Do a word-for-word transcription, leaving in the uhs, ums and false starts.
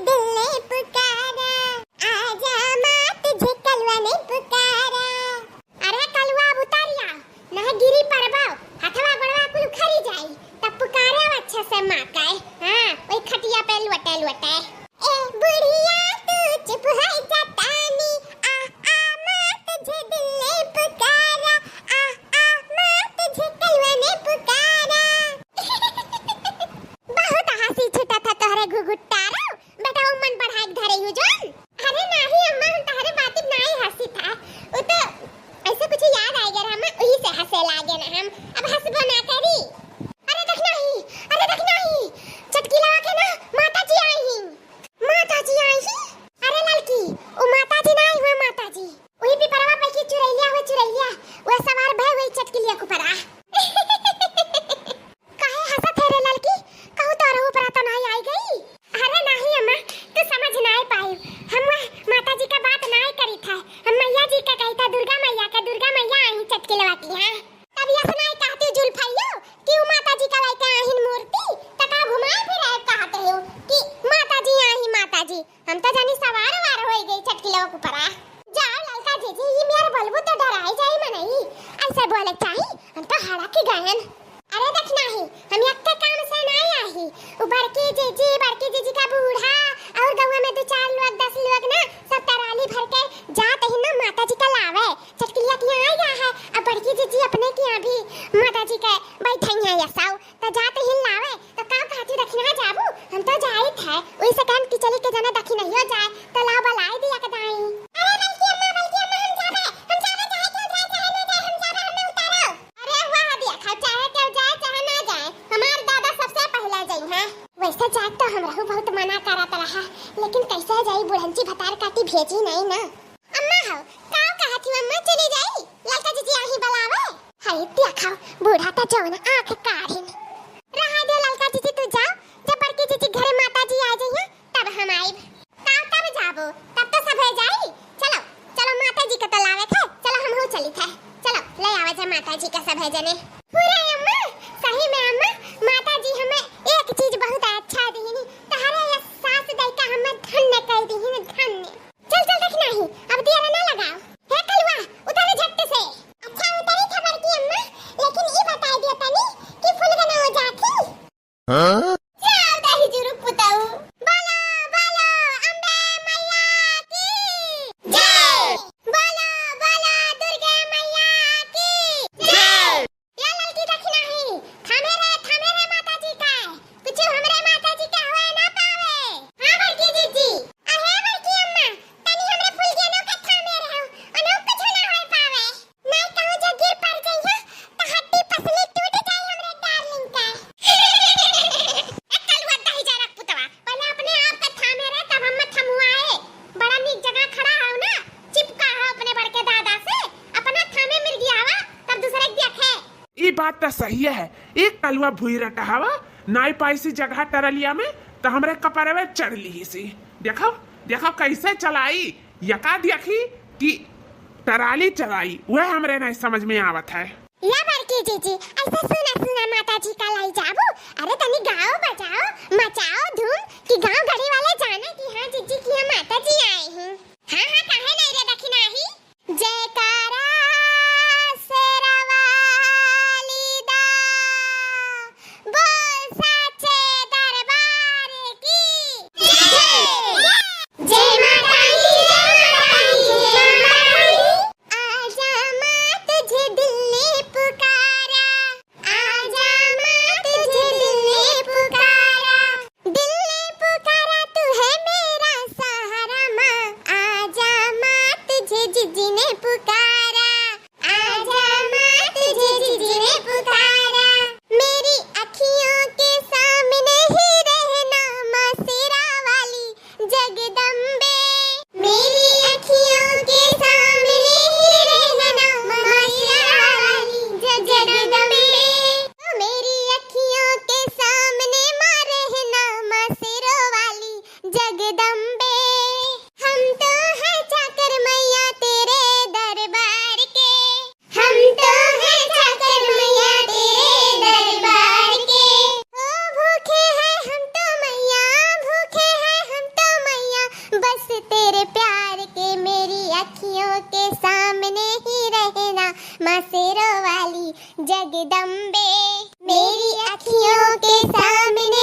दिल ने पुकारा, आजा माँ तुझे कलवा ने पुकारा। अरे कलवा अब उतारिया, नहीं गिरी परबो, हथवा गोड़वा कुल उखरी जाई, तब पुकारे अच्छे से माँ का। हाँ, वही खटिया पे लोटे लोटे। ए बुढ़िया तू चुप है जा तानी, आ, आ माँ तुझे दिल ने पुकारा, आ, आ माँ तुझे कलवा ने पुकारा। बहुत हँसी छूटा था तोहरे घुघुट्टारो, बेटा वो मन बढ़ाए के धरे हूँ जोन। अरे नाही अम्मा, हम तोहरे बात नाई हँसी था, वो तो ऐसे कुछ याद आ गया हम, वही से हँसे लागे ना हम, अब हँसबो ना करी। अरे देख नाही, अरे देख नाही, चटकीलवा के ना माता जी आई ही। माता जी आई ही? अरे ललकी, वो माता जी ना आई हुआ, माता जी। वही पिपरवा पे की चुरैलिया हुआ, चुरैलिया, वो सवार भय हुई चटकीलिया के ऊपर आ। काहे हँसत है रे ललकी? कहूँ तोहरे ऊपर तो नाही आई गई? अरे नाही अम्मा, तू समझ नाही पाई। हम वह माता जी का बात नाही करी था, हम मैया जी का कही था, दुर्गा मैया का, दुर्गा मैया आई चटकीलवा की। हाँ, तब यस नाही कहती जुल्फइयो कि वो माता जी का लेके आहिन मूर्ति, त का घुमाए फिराए कहते हो कि माता जी आई, माता जी। हम तो जानी सवार वार होई गई चटकीलवा के ऊपर आ। जाओ ललका जीजी, ये मेर बोलबू तो डराई जाई मनई। ऐसे बोले चाही, हम तो हड़क गयन। अरे देख नाही, हम यक्के काम से नाही आही। उ बड़की जीजी, बड़की जीजी का बूढ़ा और गौवा में दो चार लोग, दस लोग ना, सब टराली भर के जात ही ना माता जी का लावे। चटकीलिया के यहाँ आई गया है, अब बड़की जीजी अपने के यहाँ भी माता जी के बैठई है ये सब। त जात ही लावे, त का कहती दखिना जाबू? हम तो जाइत है, ओइसे कहन कि चली के जने दखिनहियो जाए, त लाओ बलाई दिया के दाई। अरे बल्कि अम्मा, बल्कि अम्मा, हम जाबे, हम जाबे, चाहे केहू जाए, चाहे ना जाए, हम जाबे, हमें उतारो। अरे वाह, देखा, चाहे केहू जाए, चाहे ना जाए, हमार दादा सबसे पहले जइहैं। वैसे जाए तो हमरहू बहुत मना करत रहा, लेकिन कैसे जाई, बुढ़ंची भतार काटी भेजी नहीं ना। अम्मा हो, का कहत ही अम्मा, चली जाई? ललका जीजी आही बलावे। हाय देखा, बूढ़ा त जौन आँख काढ़िन। रहा दे ललका जीजी, तू जाओ, जब बड़की जीजी घरे माता जी आ जइहैं, तब हम आइब। का तब जाबो? तब तो सभे जाई। चलो, चलो माता जी के तो लावे थे, चलो हमहू चली थे। चलो, ले आवे जा माता जी के सभे जने। पूरा अम्मा, सही में अम्मा, माता जी हमें एक चीज बहुत अच्छा दीनी। तहरे ये सास दई का हमें धन्य कर दीनी, धन्य। चल, चल, देख नाही, अब देर ना लगाओ। हे कलुआ, उतर झट से। अच्छा, उतरी था बड़की अम्मा, लेकिन ई बताई दियो तनी कि फुलगना हो जाती। हाँ? जाओ दही जुरुक पुताऊ। बोलो, बोलो, अम्बे मैया की जय। बोलो, बोलो, दुर्गे मैया की जय। या ललकी दखिनाही, थामे रे, थामे रे माता जी का। कुछ हमरे माता जी का होए ना पावे। हाँ बड़की जीजी। अरे बड़की अम्मा, तनी हमरे फुलगेनो के थामे रहो, अनु कुछ ना होए पावे। नहीं कहूँ जे गिर पड़ जइहो, तो हड्डी पसली टूट जाए हमरे डार्लिंग का। ए कलुआ दही जरा पुतवा, पहले अपने आप का थामे रहे, तब हम थमुआए। बड़ा नीक जगह खड़ा हो ना, चिपका हो अपने बड़के दादा से, अपना थामे मिर्गियावा, तब दूसरे के देखे। ई बात त सही है, एक कलुआ भुई रटहावा, नाई पाइसी जगह टरलिया में, त हमरे कपरवे चढ़ लिहिसी। देखो, देखो कैसे चलाई, यका देखी कि टराली चलाई, वह हमरे नाई समझ में आवत है। या बड़की जीजी, ऐसे सुना सुना माता जी का लाई जाबू, अरे तनी गाओ बजाओ, मचाओ धूम कि गांव गली वाले जाने कि हाँ जीजी की यहाँ माता जी आई हैं। हाँ, हाँ, काहे नहीं रे दखिनाही। जयकारा शेरा वाली दा, बोल साचे दरबार की जय। जय माता दी, जय माता दी, जय माता दी। आजा माँ तुझे दिल ने पुकारा, आजा माँ तुझे दिल ने पुकारा, दिल ने पुकारा तू है मेरा सहारा माँ, आजा माँ तुझे जिज्जी ने पुकारा, आजा माँ तुझे जिज्जी ने पुकारा। मेरी अखियों के सामने ही रहना माँ शेरा वाली जगदम्बे। मेरी अखियों के सामने ही रहना माँ शेरा वाली जगदम्बे। मेरी अखियों के सामने माँ रहना माँ शेरा वाली जगदम्बे। हम तो हैं चाकर मैया तेरे दरबार के। हम तो हैं चाकर मैया तेरे दरबार के। ओ भूखे हैं हम तो मैया, भूखे हैं हम तो अखियों के सामने ही रहना, माँ शेरों वाली जगदम्बे। मेरी अखियों के सामने